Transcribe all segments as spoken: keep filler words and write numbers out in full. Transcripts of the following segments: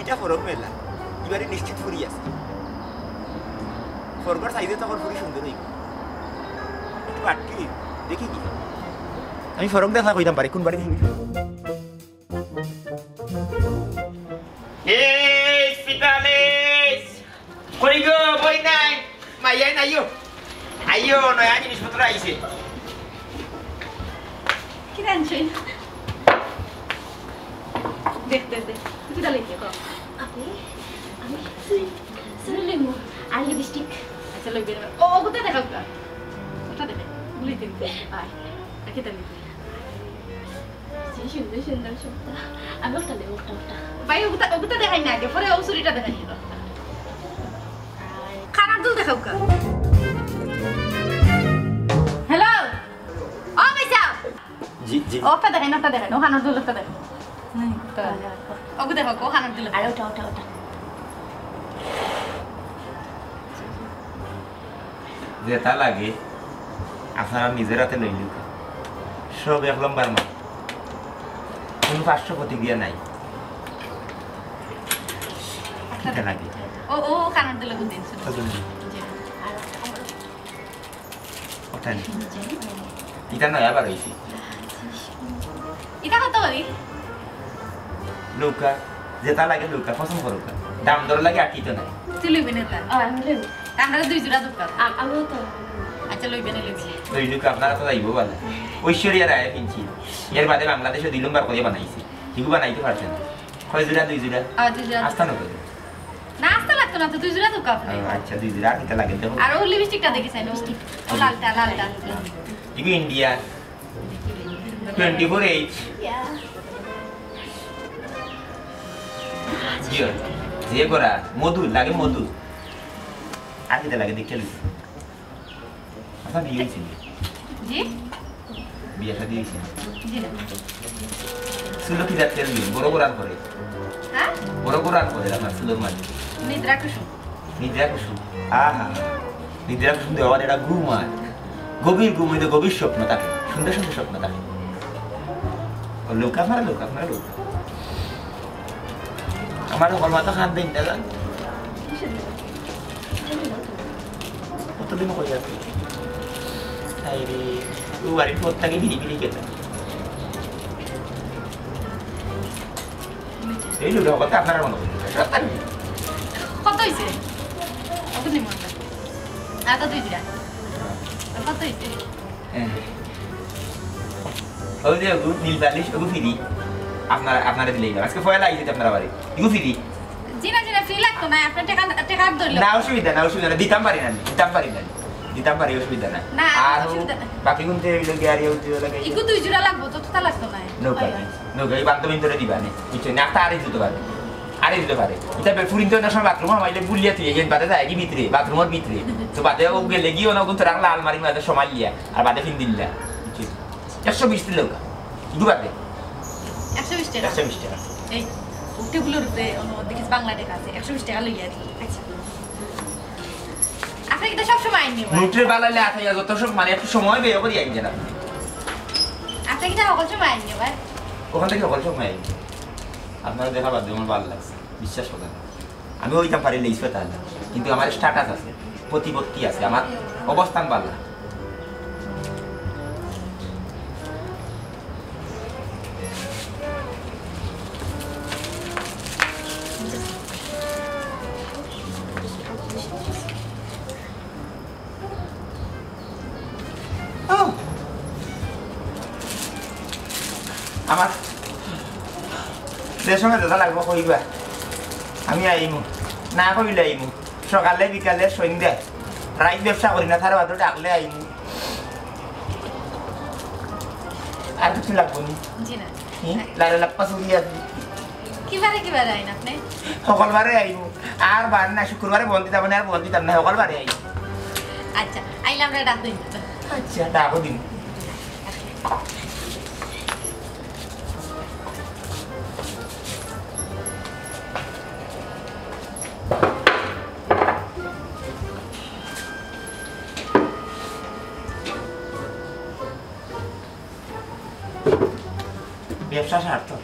ইটা ফরক মেলা, ইবারে নিশ্চিত ফুরি আছে। ফরকর সাইজে তখন ফুরি সুন্দর অইবো। একটু আটকি অইবো, দেখি কি। আমি ফরক দেখা কইতাম পারি, কোন বাড়ি ফুরি সুন্দর। এই, সিতালিস! কই গো, বই নাই? মাইয়াইন আইও। আইও, নয়া জিনিসপত্র আইছে। কিতা আনছইন? দেখতে দে। কিতা লইতে কও? আপনি? আমি চুল, চুল লইমু। আর লিপস্টিক। আচ্ছা, লইবে না। ও, ওগুতা দেখাও কা? ওটা দেখে। ভুলি দিন। আয়। আর কিতা লইতে? যে সুন্দর সুন্দর সবটা। আমি ওটা নেব, ওটা, ওটা। ভাই, ওগুতা, ওগুতা দেখাই না আগে, পরে ও চুড়িটা দেখাই নিব। কানার দুল দেখাও কা। হ্যালো, ও ভাই সাহেব। জি, জি। ওটা দেখাই না, ওটা দেখাই না, ও কানার দুল ওটা দেখাই। হুম, তো। ওগু দেখো, ও কানার দুল। আরে ওটা, ওটা, ওটা। যেটা লাগে, আপনারা নিজের হাতে লইলিউক্কা। সব এক লম্বর মাল। কোনো পার্শ্ব প্রতিক্রিয়া নাই। যেটা লাগে। ও, ও, কানার দুল ওগু দিন, শুনো। ওটা দিন। জি। ওটা নিন। জি। ইটা নয়া বার অইছে। ইটা কত করি? লউক্কা, যেটা লাগে লউক্কা, পছন্দ করউক্কা। দাম দর লাগি আটকিতো নায়। তুই লইবি না তা? ও, আমি লইব। তা আমরা দুই জোড়া দেউক্কা। আ-, আমিও তো। আচ্ছা, লইবে না, লইবে না। লইলিউক্কা, আপনারা তো যাইবো বলে। ঐশ্বরিয়া রায় কিনছি। এর বাদে বাংলাদেশে দুই নম্বর করে বানাইছে। হিগু বানাইতে পারছে না। কয় জোড়া? দুই জোড়া? আ, দুই জোড়া। আস্তা নগদ। না, আস্তা লাগতো না তো, দুই জোড়া দেউক্কা আপনে। ও, আচ্ছা, দুই জোড়া। আর কিতা লাগে দেখো। আর ও লিপস্টিকটা দেখি চাই, লিপস্টিক। ও লালটা, লালটা। ইগু ইন্ডিয়া। Twenty four H। ইয়া। জিও, যে করা, মধু, লাগে মধু। আর কিতা লাগে দেখি লই। আচ্ছা, বিয়া অইছে নি? জি? বিয়া শাদী অইছে নি? জি না। চুলো কি জাত তেল দিন? বড় গোরান করে। হ্যাঁ? বড় গোরান করে আপনার চুলোর মাঝে। নিদ্রা কুসুম। নিদ্রা কুসুম। আহা। নিদ্রা কুসুম দেওয়া মানে এটা ঘুম আর। গভীর ঘুম হইলে গভীর স্বপ্ন থাকে। সুন্দর সুন্দর স্বপ্ন থাকে। ও লোক আপনারা লোক, আপনারা লোক। আমার হকল মাথা খান দেন দাদা। কতদিন কই আছে? তাই রে, ও বাড়ির পর থাকি বিড়ি বিড়ি খেতে। এই লোকটা কথা আপনারা মনে করবেন। কত হইছে? কত নিব আমরা? আর কত হইছে? আর কত হইছে? হ্যাঁ। ওই যে ওগু নীল পালিশ, ওগু ফ্রি। আপনারা, আপনারা দিলেই না। আজকে পয়লা আইছে আপনারা বাড়ি। এগু ফ্রি। জি না, জি না, ফ্রি লাগতো না। আপনার টাকা, টাকা আর ধরলে না, অসুবিধা না, অসুবিধা না। দিতাম পারি না আমি, দিতাম পারি না আমি। দিতাম পারি, অসুবিধা না। না, আর অসুবিধা না। বাকি গুনতে হইলো গিয়া আর ইয়ে উঠতে হইলো গিয়া। এগু দুই জোড়া লাগবো, তো তা লাগতো না। নৌকা, আচ্ছা। নৌকা, এই বান্ধবী ধরে দিবা নে। বুঝছো? না, একটা আরেক দিতে পারে। আরে দিতে পারে। ইটা বে-, ফুরিন তো অনেক সময় বাথরুমো হামাইলে বুলিয়া তুই, এর বাদে যায় কি ভিতরে, বাথরুমর ভিতরে। তো বাদে ও গেলে গিয়ে অনেক গুণ তো রাখলা আলমারির মাঝে সমাই লিয়া, আর বাদে ফিন দিল্লা। বুঝছো? একশো বিশ দিলে ওটা। দু বাদে। একশো বিশ টাকা? একশো বিশ টাকা। এই, ও টেবিলর উপরে অন্য দেখিস বাংলা টাকা আছে, একশো বিশ টাকা লইয়া দিই। আচ্ছা। আপনি কিন্তু সব সময় আইন নেবেন। নোটরে বালাইলে আঠাইয়া যত সব মানে একটু সময় ব্যয় করি আইন যারা। আপনি কিন্তু হকল সময় আইন নেবেন। ওখান থেকে হকল সময় আইন। আপনারা দেখা বাদ দিয়ে আমার ভালো লাগছে, বিশ্বাস করেন। আমি ওইটা পারি লেইস পেতে না, কিন্তু আমার স্ট্যাটাস আছে, প্রতিপত্তি আছে, আমার অবস্থান ভালো। ও। আমার যে সময় যেটা লাগবো কইবা, আমি আইমু, না কইলে আইমু, সকালে বিকালে সন্ধ্যায়, রাইত ব্যবসা করি না, তার বাদে ডাকলে আইমু। আর কিছু লাগবো নি? জি না। হুম? লাইলা লাপ্পা চুরি আছে। কিবারে কিবারে আইন আপনি? হকলবারে আইমু। আর বার না, শুক্রবারে বন্ধ দিতাম না, আর বন্ধ দিতাম না, হকলবারে আইমু। আচ্ছা, আইলে আমরা ডাক দিন। আচ্ছা, ডাকো দিন। ব্যবসা সার্থক।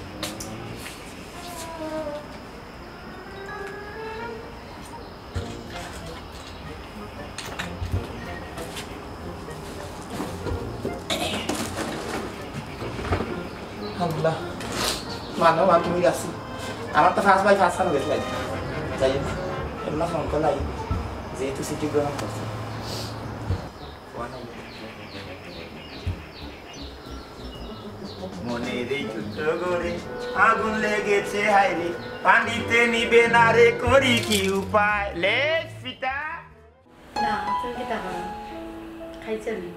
আল্লাহ, মানো, আমি তুমি গেছি। আমার তো ফার্স্ট বাই ফার্স্ট খান গেছে ভাই। যাই হোক, এমন ফোন কল আই, যেহেতু সিটি গ্রহণ করছে। মনের এই ছোট্ট ঘরে আগুন লেগেছে হায়রে, পানিতে নিবে না রে, করি কি উপায়? লে ফিতা। না, তুমি কিতা করো? খাইছো নি?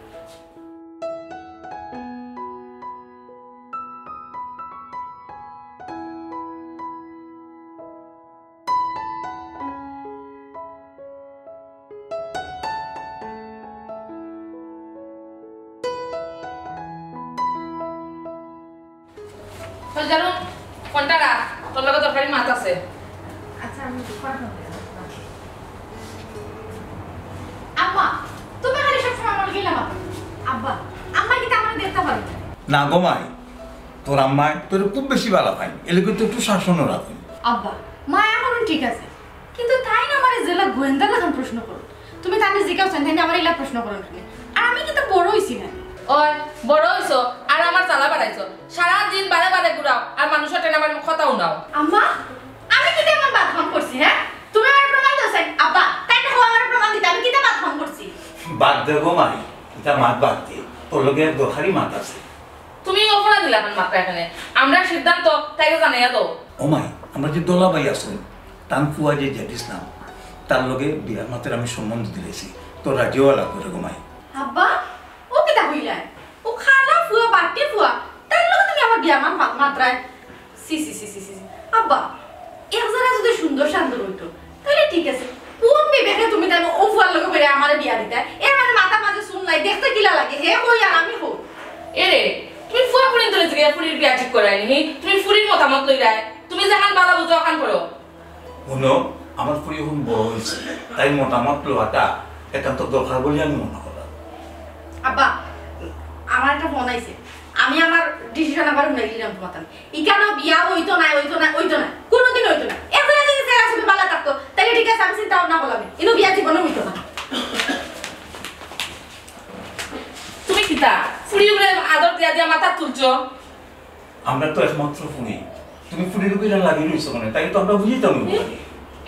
চল জানো, ফোনটা রাখ, তোর লগে দরকারি মাত আছে। আচ্ছা, আমি দোকান ফোন দিলাম। আম্মা, তুমি খালি সবসময় আমার লগে লাগাও। আব্বা, আম্মা কিতা আমারে দেখতে পারো? না গো মাই, তোর আম্মায় তোরে খুব বেশি বালা পাইন, এর লাগি তো একটু শাসনও রাখইন। আব্বা, মায়া করইন ঠিক আছে, কিন্তু তাইন আমারে যেলা গোয়েন্দা লাখান প্রশ্ন করইন, তুমি তাইনরে জিকাও চাইন, তাইন আমারে ইলা প্রশ্ন করইন কেনে? আর আমি কিতা বড় অইছি না? ওই, বড় অইছো, আর আমার জ্বালা বাড়াইছো। সারা দিন বারে বারে ঘুরাও, আর মানুষর টাইন আমার কথা হুনাও। আম্মা, আমি কিতা এমন বাদ কাম করছি, হ্যাঁ? তুমি আমারে প্রমাণ দেও চাইন। আব্বা, তাইন কও আমারে প্রমাণ দিতা, আমি কিতা বাদ কাম করছি? বাদ দে গো মাই, ইতা মাত বাদ দে, তোর লগে এক দরকারি মাত আছে। তুমি অপরাধী লাখান মাতরায় কেনে? আমরার সিদ্ধান্ত তাইরে জানাইয়া দেও। ও মাই, আমরার যে দোলা ভাই আছইন, তান ফুয়া যে জেড ইসলাম, তার লগে বিয়ার মাতের আমি সম্বন্ধ দিলাইছি, তো রাজিও লাগবো রে গো মাই। আব্বা, ও কিতা কইলায়? ও খালা ফুয়া, বাট্টি ফুয়া, তার লগে তুমি আবার বিয়ার মাত মাতরায়? ছি, ছি, ছি, ছি, ছি, ছি। আব্বা, এক জারা যদি সুন্দর সান্দর অইতো, তাইলে ঠিক আছে। কোন বিবেকে তুমি তাইলে অউ ফুয়ার লগে করি আমারে বিয়া দিতায়? এর মানে মাথার মাঝে চুল নাই, দেখতে কিলা লাগে? হে কই আর আমি কই? এরে, তুমি ফুয়া ফুড়িন্তরে জিগাইয়া ফুড়ির বিয়া ঠিক করায় নি? তুমি ফুড়ির মতামত লইরায়? তুমি যেখান বালা বুঝো, অখান করো। হুনো, আমার ফুড়ি অখন বড় অইছে, তাইর মতামত লওয়াটা একান্ত দরকার বলিয়া আমি মনো করলাম। আব্বা, আমার একটা ফোন আইছে, আমি আমার ডিসিশন আবার হুনাই দিলাম তুমার তান। ইকানো বিয়া অইতো নায়, অইতো নায়, অইতো নায়, কুনুদিন অইতো নায়। এখনো যদি ফেরা ছবি বালা থাকতো, তাইলে ঠিক আছে, আমি চিন্তা ভাবনা করলাম, ইনো বিয়া জীবনে অইতো না। তুমি কিতা ফুড়ি উপরে আদর দিয়া দিয়া মাথা তুলছো? আমরা তো একমাত্র ফুড়ি, তুমি ফুড়ির উপরে লাগি রইছো কেনে? তাইলে তো আমরা বুঝাইতাম অইবো।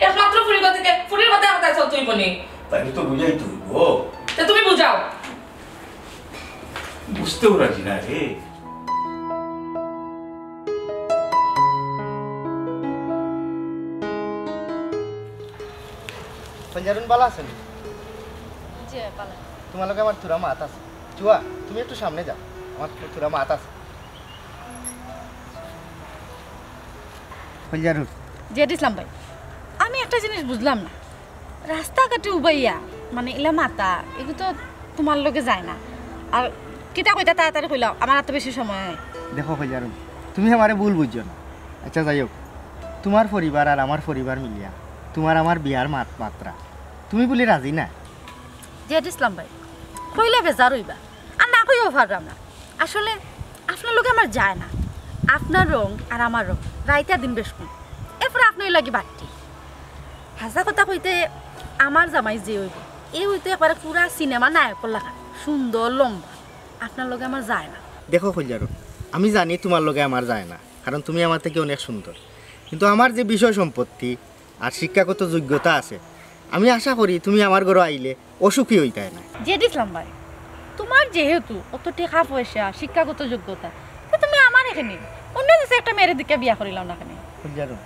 একমাত্র ফুড়ি কথা থেকে ফুড়ির কথা কথা চলতে অইবো নি? তাইলে তো বুঝাইতে অইবো। তে তুমি বুঝাও। বুঝতেও রাজি না রে। ফঞ্জারুন বালা আছইন? জি, বালা। তুমার লগে আমার থুড়া মাত আছে। চুয়া, তুমি একটু সামনে যাও, আমার থুড়া মাত আছে। ফঞ্জারুন। জেড ইসলাম ভাই, আমি একটা জিনিস বুঝলাম না। রাস্তাঘাটে উবাইয়া, মানে, ইলা মাতা, এগু তো তুমার লগে যায় না। আর কিতা কইতা তাড়াতাড়ি কইলাও, আমার অত বেশি সময় নাই। দেখো কইলারুন, তুমি আমারে ভুল বুঝছো না। আচ্ছা, যাই হোক, তুমার পরিবার আর আমার পরিবার মিলিয়া তুমার আমার বিয়ার মাত মাতরা। তুমি বুলি রাজি না? জেড ইসলাম ভাই, কইলে বেজার অইবা, আর না কইয়াও পাররাম না। আসলে আপনার লগে আমার যায় না। আপনার রং আর আমার রং, রাইত আর দিন বেশ কম। এরপরে আপনি লাগি বাট্টি। হাছা কথা কইতে, আমার জামাই যে অইবো, এ অইতো একবারে পুরা সিনেমা নায়কর লাখান, সুন্দর লম্বা। আপনার লগে আমার যায় না। দেখো কইলারুন, আমি জানি তুমার লগে আমার যায় না, কারণ তুমি আমার থাকি অনেক সুন্দর, কিন্তু আমার যে বিষয় সম্পত্তি আর শিক্ষাগত যোগ্যতা আছে, আমি আশা করি তুমি আমার ঘরো আইলে অসুখী অইতায় না। জেড ইসলাম ভাই, তুমার যেহেতু অত টেকা পয়সা, শিক্ষাগত যোগ্যতা, তে তুমি আমারে কেনে, অন্য দেশে একটা মেয়েরে দেখিয়া বিয়া করিলাও না কেনে? কইলারুন,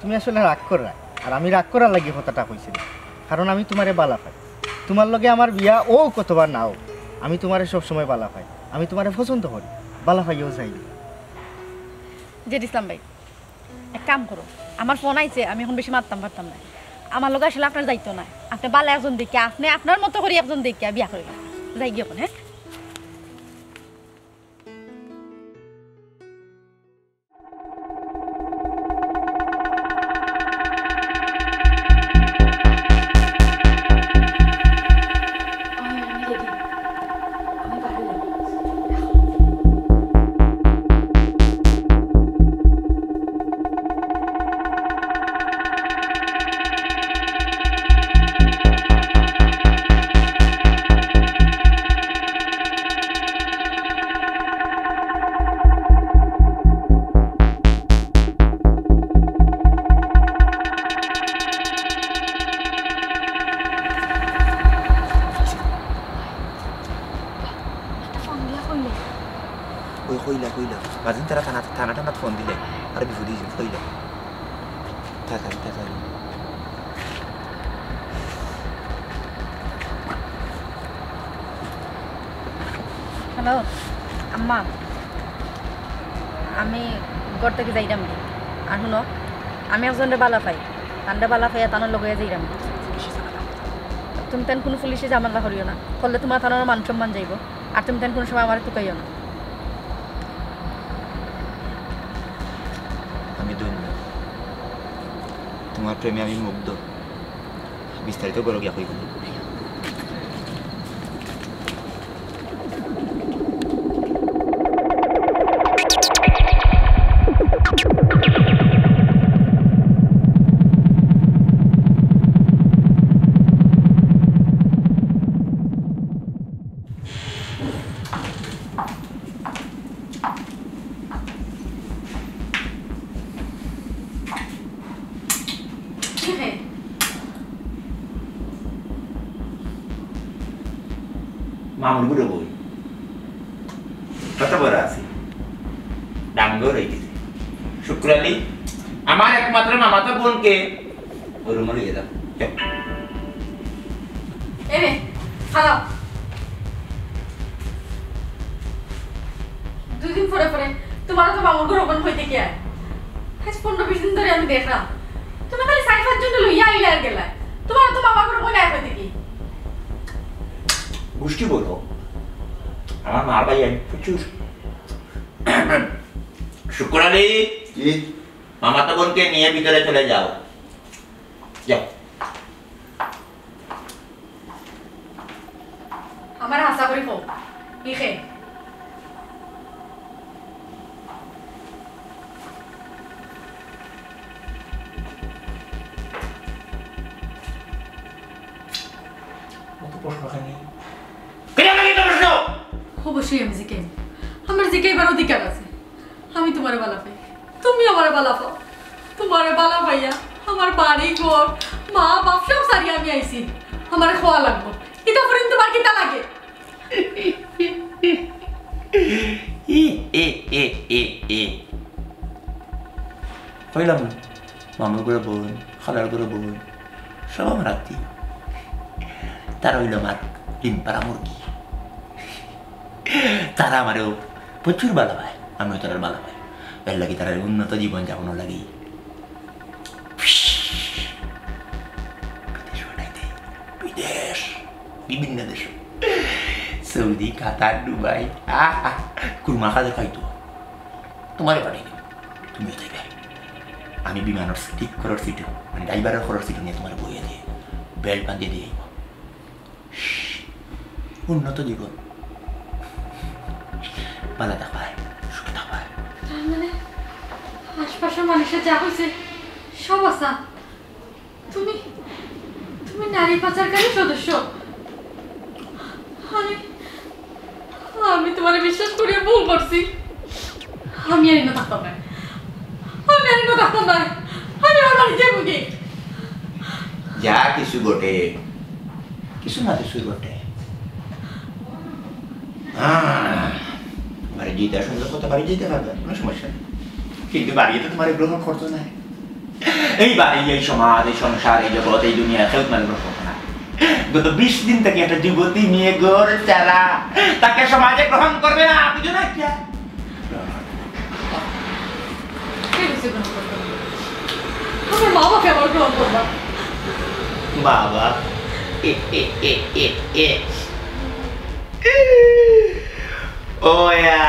তুমি আসলে রাগ কররায়, আর আমি রাগ করার লাগি কথাটা কইছি না, কারণ আমি তুমারে বালা পাই। তুমার লগে আমার বিয়া অউক অথবা না অউক, আমি তুমারে সবসময় বালা পাই, আমি তুমারে পছন্দ করি, বালা পাইয়াও চাই। জেড ইসলাম ভাই, এক কাম করো, আমার ফোন আইছে, আমি অখন বেশি মাততাম পারতাম না। আমার লগে আসলে আপনার যাইতো না। আপনে বালা একজন দেখিয়া, আপনে আপনার মতো করি একজন দেখিয়া বিয়া করিলাও। যাইগি অখন, হ্যাঁ? ওই কইলা, কইলা। মাঝে তারা থানা, থানা, থানাত ফোন দিলে। আরে বিপদে অইযাইন, কইলা। তাড়াতাড়ি, তাড়াতাড়ি। হ্যালো, আম্মা। আমি ঘর থাকি যাইরাম। আর হুনো, আমি একজনরে বালা পাই। তানরে বালা পাইয়া তানর লগে যাইরাম। তুমি তেন কুনু পুলিশে ঝামেলা করিও না। করলে তুমার তানর মান সম্মান যাইবো। আর তুমি তেন কুনু সময় আমারে তুকাইও না। আমি ধন্য। তুমার প্রেমে আমি মুগ্ধ। বিস্তারিত ঘরো গিয়া কইমু। মামুর ঘরো বই। কত বড় আছি। ডাঙ্গর অই গেছে। শুক্কুর আলী, আমার একমাত্র মামাতো বোনকে ওর রুমো লইয়া যাও। যাও। এ রে, খাড়াও। দুই দিন পরে পরে তুমার তো মামুর ঘরো বোন কই থাকি আয়। আইজ পনরো বিশ দিন ধরি আমি দেখরাম। তুমি খালি চাইর পাঁচ জনরে লইয়া আইলায় আর গেলায়। তুমার তো মামার ঘরো বোন আয় কই থাকি? গুষ্টি বলো। আমার মার ভাই আমি প্রচুর। শুক্কুর আলী, জি? মামাতো বোনকে নিয়ে ভিতরে চলে যাও। যাও। আমারে হাছা করি কও, ই কে? অত প্রশ্ন কেন? কেন লাগে তো প্রশ্ন? অবশ্যই আমি জিকাইমু। আমার জিকাইবার অধিকার আছে। আমি তুমারে বালা পাই, তুমি আমারে বালা পাও। তুমারে বালা পাইয়া আমার বাড়ি ঘর, মা বাপ সব ছাড়িয়া আমি আইছি। আমারে কওয়া লাগবো, ইতা পরে তুমার কিতা লাগে? ই, এ, এ, এ, এ। কইলাম না, মামুর ঘরো বোন, খালার ঘরো বোন, সব আমার আত্মীয়। তারা অইলো আমার ডিম পাড়া মুরগি। তারা আমারেও প্রচুর বালা পায়, আমিও তারারে বালা পাই। এর লাগি তারার উন্নত জীবন যাপনর লাগি বিদেশ পাঠাই দেই। বিদেশ, বিভিন্ন দেশো। সৌদি, কাতার, দুবাই, আহ, আহ, কুরমা খাজা খাইতো। তুমারে পাঠাই দেই, তুমিও যাইবায়। আমি বিমানর টিকটর সিটো, মানে ড্রাইভারর ঘরর সিটো নিয়া তুমারে বইয়া দিয়া, বেল্ট বান্ধিয়া দিয়া আইবো। উন্নত জীবন। বালা থাকবায়, সুখে থাকবায়। তার মানে আশপাশর মানুষে যা কইছে সব হাছা। তুমি, তুমি নারী পাচারকারী সদস্য। আমি, আমি তুমারে বিশ্বাস করিয়া ভুল করছি। আমি আর ইনো থাকতাম নায়। আমি আর ইনো থাকতাম নায়। আমি আমার বাড়ি যাইমুগি। যা কিছু ঘটে, কিছু না কিছু ঘটে। আহ, বাড়ি যাইতে সুন্দর কথা, বাড়ি যাইতে পারবে, কোনো সমস্যা নেই। কিন্তু বাড়িয়ে তো তুমারে গ্রহণ করতো না। এই বাড়ি, এই সমাজ, এই সংসার, এই জগৎ, এই দুনিয়া কেউ তুমারে গ্রহণ করতো না। গত বিশ দিন থাকি একটা যুবতী মেয়ে ঘর ছাড়া, তাকে সমাজে গ্রহণ করবে না, বুঝো না কি? কে কইছে গ্রহণ করতো না? আমার মা বাপে আমারে গ্রহণ করবা। বাবা। এ, এ, এ, এ, এ। ওয়া।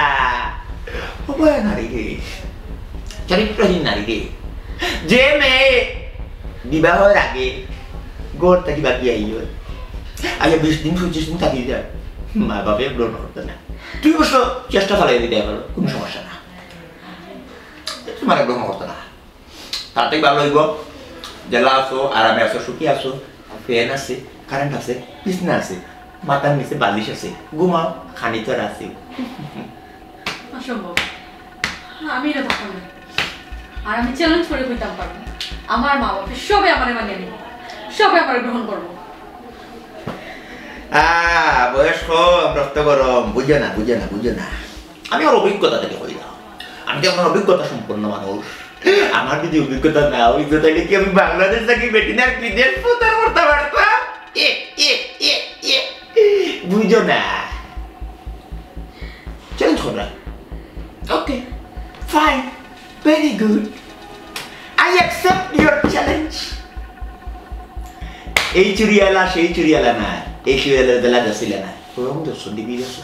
ওয়া নারী রে। চরিত্রহীন নারী রে। যে মেয়ে বিবাহর আগে ঘর থাকি বাগি আইও, আগে বিশ দিন পঁচিশ দিন থাকি যায়, মা বাপে গ্রহণ করতো না। তুই অবশ্য চেষ্টা চালাই দিতে পারো, কোনো সমস্যা না। তুমারে গ্রহণ করতো না। তার থাকি ভালা অইবো, যেলা আছো, আরামে আছো, সুখী আছো, ফ্যান আছে, কারেন্ট আছে, বিছনা আছে, মাথার নিচে বালিশ আছে, ঘুমাও, খানি তো আর আছে। অসম্ভব। আমি ইনো থাকতাম নায়। আর আমি চ্যালেঞ্জ করি কইতাম পারমু, আমার মা বাপে সবে আমারে মানিয়া নিবো, সবে আমারে গ্রহণ করবো। আহ, বয়স কম, রক্ত গরম, বুঝো না, বুঝো না, বুঝো না। আমি আমার অভিজ্ঞতা থাকি কইলাম। আমি তো আমার অভিজ্ঞতা সম্পন্ন মানুষ। আমার যদি অভিজ্ঞতা না হইতো, তাহলে কি আমি বাংলাদেশ থাকি বেটিনার বিদেশ প্রচার করতে পারতাম? এ, এ, এ, এ। বুঝো না। চ্যালেঞ্জ করলাম। Okay, fine, very good. I accept your challenge. এই চুরিয়ালা, সেই চুরিয়ালা না, এই চুরিয়ালার বেলা গেছিলে না। ওরকম দেখছো, ডিবি দেখছো?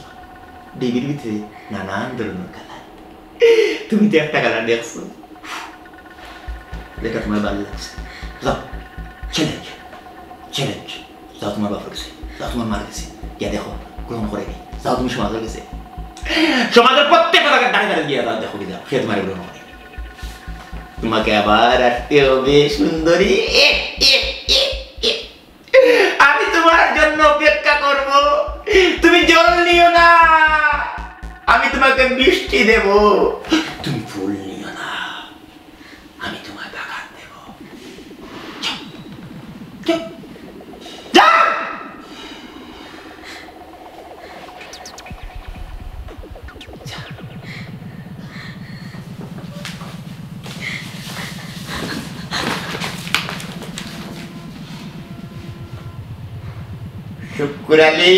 ডিবির ভিতরে নানান ধরনের কালার। তুমি তো একটা কালার দেখছো। এটা তোমার ভালো লাগছে। যাও, চ্যালেঞ্জ, চ্যালেঞ্জ। যাও তোমার বাপের কাছে, যাও তোমার মার কাছে, গিয়া দেখো, গ্রহণ করে নি। যাও তুমি সমাজের কাছে, সমাজের প্রত্যেক জায়গার দাঁড়িয়ে দাঁড়িয়ে গিয়া যাও, দেখো কি যাও, সে তোমার গ্রহণ করে। তোমাকে আবার আসতে হবে সুন্দরী। এ, এ, এ, এ। আমি তোমার জন্য অপেক্ষা করব। তুমি জল নিও না, আমি তোমাকে মিষ্টি দেব। তুমি ফুল নিও না, আমি তোমার বাগান দেব। যাও, যাও, যাও। শুক্কুর আলী।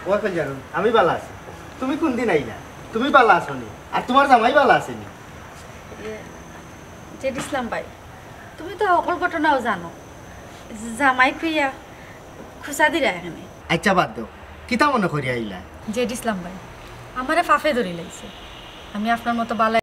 ও এখন জানো, আমি বালা আছি। তুমি কোন দিন আইলা? তুমি বালা আছো নি? আর তোমার জামাই বালা আছে নি? এ, জেড ইসলাম ভাই, তুমি তো হকল ঘটনাও জানো। জামাই খুইয়া খুচা দিরা এখানে। আচ্ছা, বাদ দেও, কিতা মনে করি আইলা? জেড ইসলাম ভাই, আমারে ফাফে ধরি লাইছে। আমি আপনার মতো বালা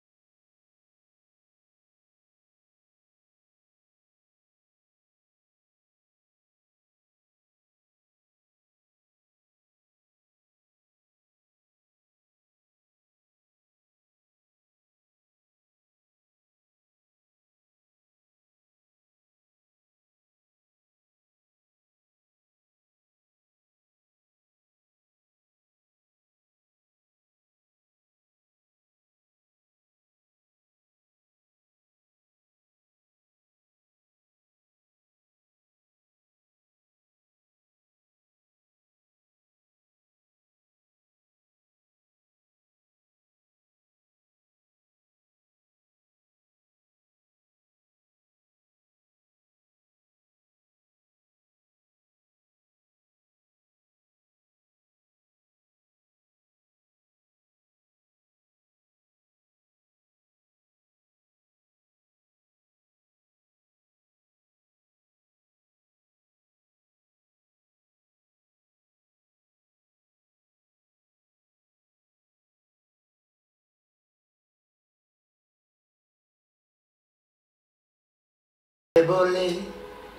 বলে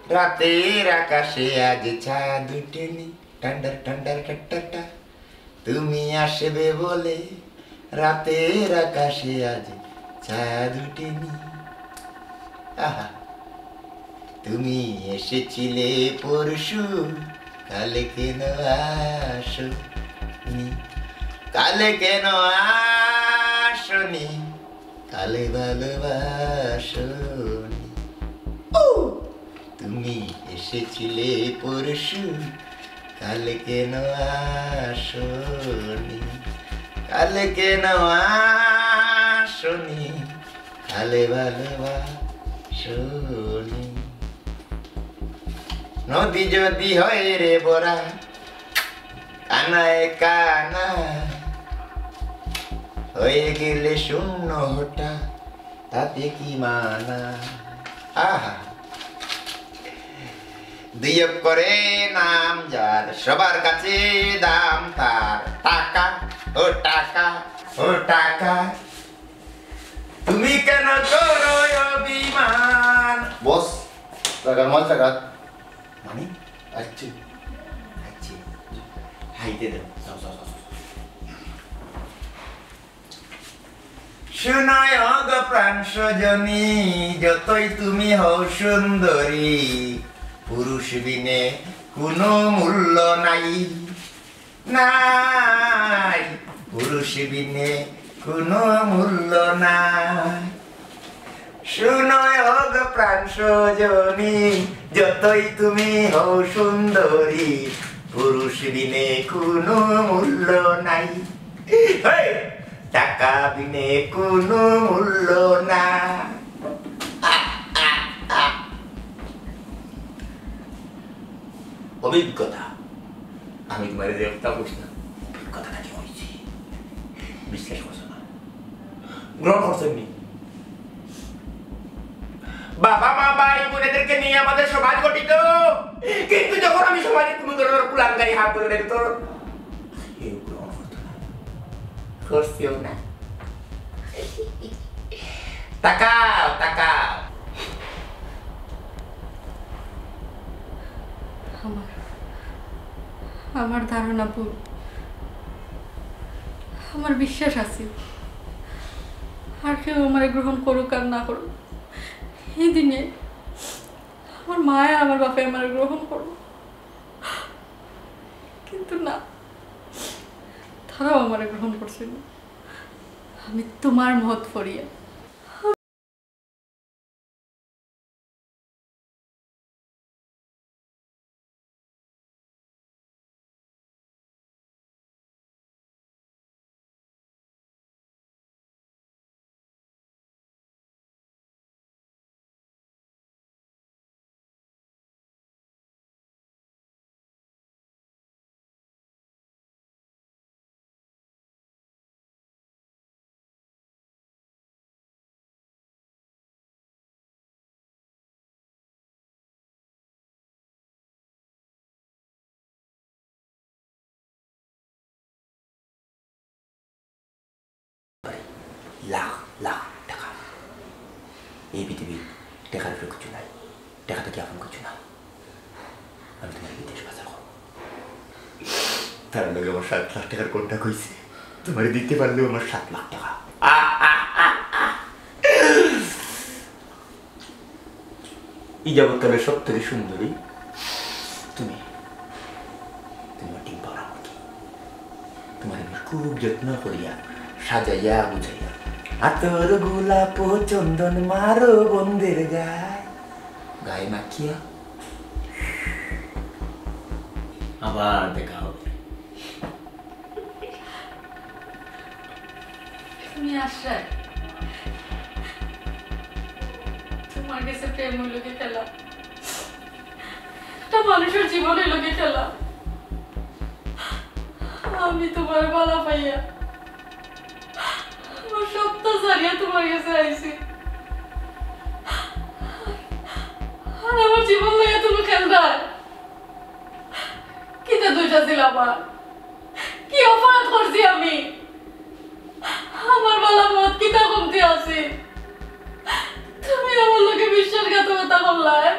রাতের আকাশে আজ চাঁদ উঠেনি, টান্ডার টান্ডার টাট্টাটা। তুমি আসবে বলে রাতের আকাশে আজ চাঁদ উঠেনি। আহা, তুমি এসেছিলে পরশু, কাল কেন আসোনি? কাল কেন আসোনি? কাল ভালোবাসোনি। ও, তুমি এসেছিলে পরশু, কাল কেন আসোনি? কাল কেন আসোনি? কাল ভালোবাসোনি। নদী যদি হয় রে ভরা, কানায় কানা হয়ে গেলে শূন্য হঠাৎ, তাতে কি মানা? আহা, দুই অক্ষরে নাম যার, সবার কাছে দাম তার। টাকা, ও টাকা, ও টাকা, তুমি কেন করো অভিমান? বস, টাকার মাল টাকা। মানে? আচ্ছা। আচ্ছা। হাইতে দাও। যাও, যাও, যাও, যাও। শুনো ও গো প্রাণ সজনী, যতই তুমি হও সুন্দরী, পুরুষ বিনে কোনো মূল্য নাই। নাই, পুরুষ বিনে কোনো মূল্য নাই। শুনো ও গো প্রাণ সজনী, যতই তুমি হও সুন্দরী, পুরুষ বিনে কোনো মূল্য নাই। হেই! টাকা বিনে কোনো মূল্য না। অভিজ্ঞতা। আমি তোমারে যে কথা কইছি না, অভিজ্ঞতা থাকি কইছি। বিশ্বাস করছো না? গ্রহণ করছো নি? বাবা, মা, ভাই, বোনেদেরকে নিয়ে আমাদের সমাজ গঠিত। কিন্তু যখন আমি সমাজে কোনো ধরনের কুলাঙ্গারি হাত ধরে দেবে তো কেউ গ্রহণ করতো না। করছেও না। তাকাও, তাকাও। আমার, আমার ধারণা ভুল। আমার বিশ্বাস আছে, আর কেউ আমারে গ্রহণ করুক আর না করুক, এই দিনে আমার মায়ে আর আমার বাপে আমারে গ্রহণ করুক। কিন্তু না, তারাও আমারে গ্রহণ করছে না। আমি তোমার মহৎ ফরিয়া। লাখ লাখ টাকা। এই পৃথিবীর টাকার উপরে কিছু নাই। টাকা থাকি আপন কিছু না। আমি তোমার বিদেশ পাচার করবো। তার লগে আমার সাত লাখ টাকার কন্ট্রাক্ট হইছে। তোমারে দিতে পারলেও আমার সাত লাখ টাকা। আহ, আহ, আহ, আহ। এই যাবৎকালে সব থেকে সুন্দরী তুমি। তুমি আমার ডিম পাড়া মুরগি। তোমার আমি খুব যত্ন করিয়া, সাজাইয়া গুছাইয়া, আতর গোলাপ ও চন্দন মারো বন্দের গায়ে, গায়ে মাখিয়া আবার দেখা হবে। তুমি আশরায়, তোমার গেছে প্রেম হইল কি খেলা? একটা মানুষের জীবন হইল কি খেলা? আমি তোমার বালা পাইয়া আমার সত্তা ছাড়িয়া তোমার গেছে আইছি। আর আমার জীবন লইয়া তুমি খেলতায়? কিতা দোষ আছিল আমার? কি অপরাধ করছি আমি? আমার বালা মত কিতা কমতি আছে? তুমি আমার লগে বিশ্বাসঘাতকতা করলায়।